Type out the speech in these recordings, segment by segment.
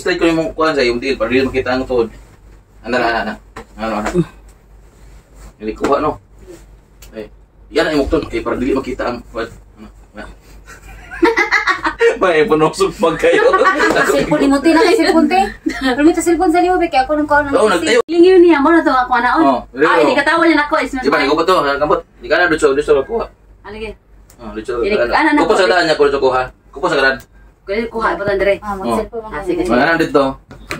Straight ko yung kuhan sa iyong deal para dili makita ang tuhod. Ana na, ana na. Ano, ana. Dili kuha, no? Eh, yan ang imong tuhod kay para dili makita ang kuhan. Ano, ana. May punosog pag kayo. Cellphone mo te, na kay cellphone te. Pero ta cellphone sa nimo kay ako nang kuha ng. Oo, nagtayo. Lingiw niya mo na to ako anaon. Oh, Ay, di katawa niya nako is. Di ba ko ba to? Kamot. Di ka na dito, dito kuha. Ano ge? Oh, dito. Kupo sa daan niya ko dito kuha. Kupo sa daan. Kuha kuha pa dere. Ah, mag-cellphone Ah, sige. Ana dito.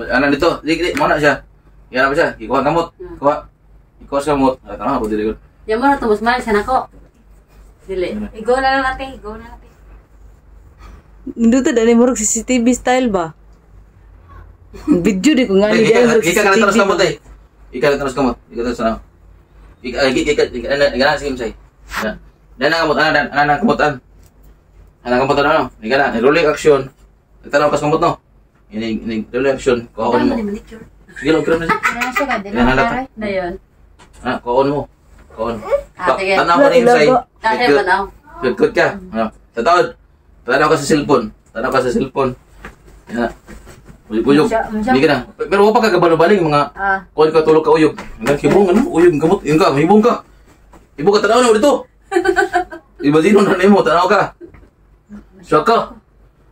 Ana dito. Di di mo na siya. Yan na siya. Ikuha kamot. Kuha. Ikuha sa kamot. Ah, tanaw ko dili ko. Yan mo na to mas mahal sa nako. Dili. I-go na lang natin, i-go na natin. Nindot dali murag CCTV style ba? Video di ko nga ni dali murag Ika ka na CCTV. kamot eh. Ika na tanos kamot. Ika tanos na. Ika ika ika ana sige say. Na kamot ana ana kamotan. Ana kamotan ano? Ika na rolling action. Tanaw kas kamot no. Ini ini rolling action kuhaon mo. Sige lang kram na. Ano na siya Na yun. Ah, kuhaon mo. Kuhaon. Ah, Tanaw ka rin say. Ah, Good good ka. Ano? Sa taod. Tanaw ka sa cellphone. Tanaw ka sa cellphone. Yan. Uyog. Hindi ka na. Pero wala pa kagabalo-baling mga kuhan ka tulog ka uyog. Hanggang hibong ano? Uyog kamot. Yun ka, hibong ka. Hibong ka tanaw na dito. Iba dino na nimo tanaw ka. Siya ka.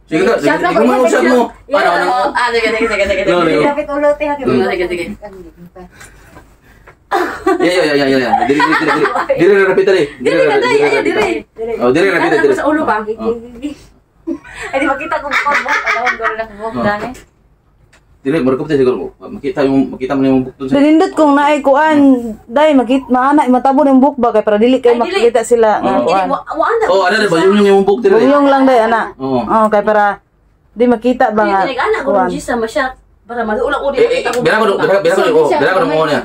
Sige ka. Sige, ikaw mo siya mo. Ano ano? Ah, sige sige sige sige. Lapit ulo te. Sige sige. Ya ya ya ya ya. Dili dili dili. Dili rapid dili. Dili dili. Oh, dili rapid dili. Sa ulo ba? Ay di makita ko buhok, alam ko na buhok dani. Dili murag ko siguro makita yung makita mo yung buhok dun sa. Nindot kung naay kuan, dai makita maana matabo ng buhok ba kay para dili kay makita sila nga kuan. Oh, ana ba yung yung buhok dili. Yung lang dai ana. Oo. Oh, kay para di makita ba nga. Dili ana ko jisa masya para madulang ko di makita ko. Bira ko bira bira ko bira ko mo niya.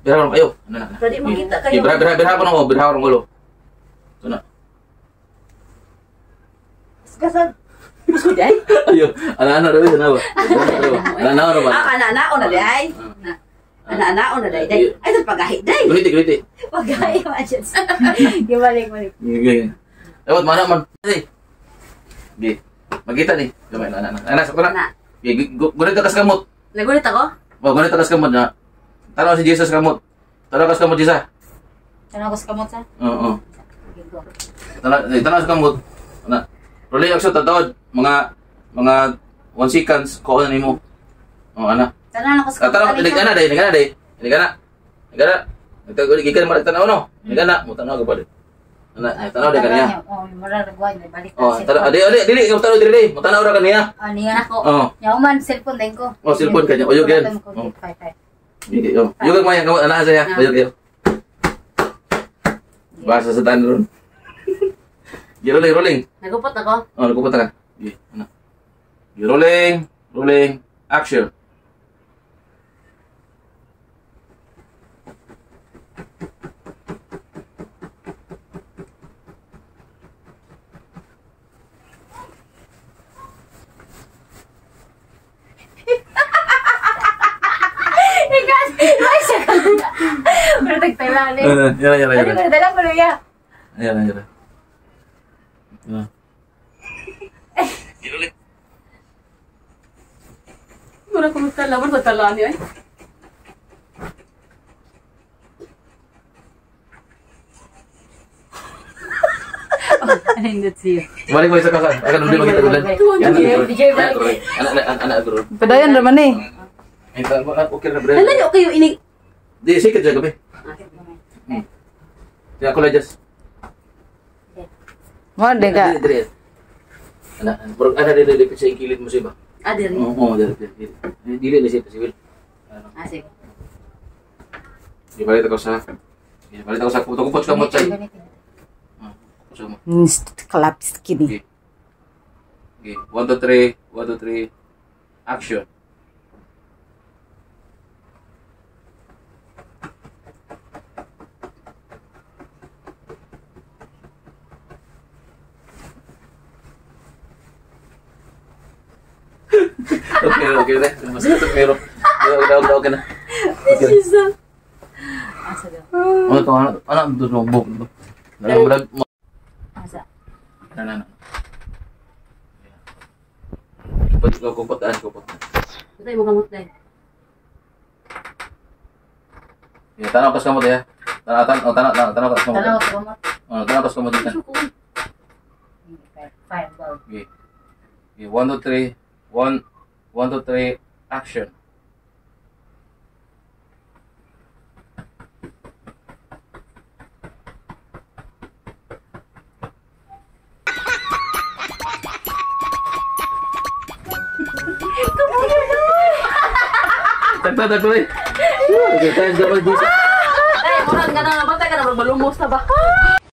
Bira ko ayo. Ana na. Para di makita kayo. Bira bira bira ko no, bira ko ulo. Ana. Kasag. Musko di ay. Ayo, ana-ana raw yun, ba? Ana-ana raw ba? Ah, ana-ana na di ay. Ana-ana na di ay. Ay, dal pagahi day. Guliti, guliti. Pagahi man siya. Gibalik, balik. Dapat mana man. Di. Magita ni. Gamay na ana. Ana sakto na. Gulit ka kamot. Nagulit ako? Oh, gulit ka kamot na. Tanaw si Jesus kamot. Tanaw ka kamot Jesus. Tanaw ka kamot sa? Oo. Tanaw, tanaw sa kamot. Ana. Rolling action tatawad mga 1 seconds ko na nimo. Oh ana. Tanaw ko sa kamot. Tanaw ana day, ana day. Ana. Ana. Nagtaguli gikan man tanaw no. Ana, mo tanaw ka pa. Ana, tanaw day kaniya. Oh, mura ragwan balik. Oh, tanaw adi adi dili ka tanaw dili. Mo tanaw ra kaniya. Ah, niya nako. Oh. Nya man cellphone din ko. Oh, cellphone kanya. Uyog yan. Oh. Yo. Uyog may kamot ana saya. Uyog yo. Basa sa tan ron. Rolling, rolling. Nagupot ako. Oh, nagupot ka. Okay, ano. Rolling, rolling, action. Ikas, ay siya. Pero tagtala ni. Yan, yan, yan. Ano dala ko niya? Ayan, ayan. Ah. Mura ko magtala, mura magtala niyo ay. Ano siya? Balik mo isa ka. Akan hindi makita ulan. Yan, ana ana ana. Padayon ra man eh. Ay, okay ra bre. Nalayo kayo ini. Di sige jud gabi. Di ako la just. Mo di ka. Dire. Ana, murag ana dili dili sa kilid mo siya ba? Ah, diri. Oo, dili dili. Dili na siya possible. Ano. Ah, sige. Di balik ako sa. Di balik ako sa kupot kamot say. Kupot mo. Collapse kini. Okay. 1 2 3, 1 2 3. Action. Okay, okay na. Masakit ang pero. Okay, okay, okay na. Okay. Asa daw? Ano to? Ano? Ano? Doon mo buhok to. Nalang Asa? Na na na. Kupot, kupot, ah, kupot. Patay mo kamot day. Yeah, tanaw kas kamot ya. Tanaw, tanaw, tanaw, tanaw, tanaw kas kamot. Tanaw sa kamot. Oh, tanaw kas kamot dito. Five, go. Okay. Okay, 1, 2, 3. 1, 1, 2, 3, action. Tagta, tagta, tagta. Okay, times double this. Ay, murag ka na, bantay ka na, magbalumos na ba?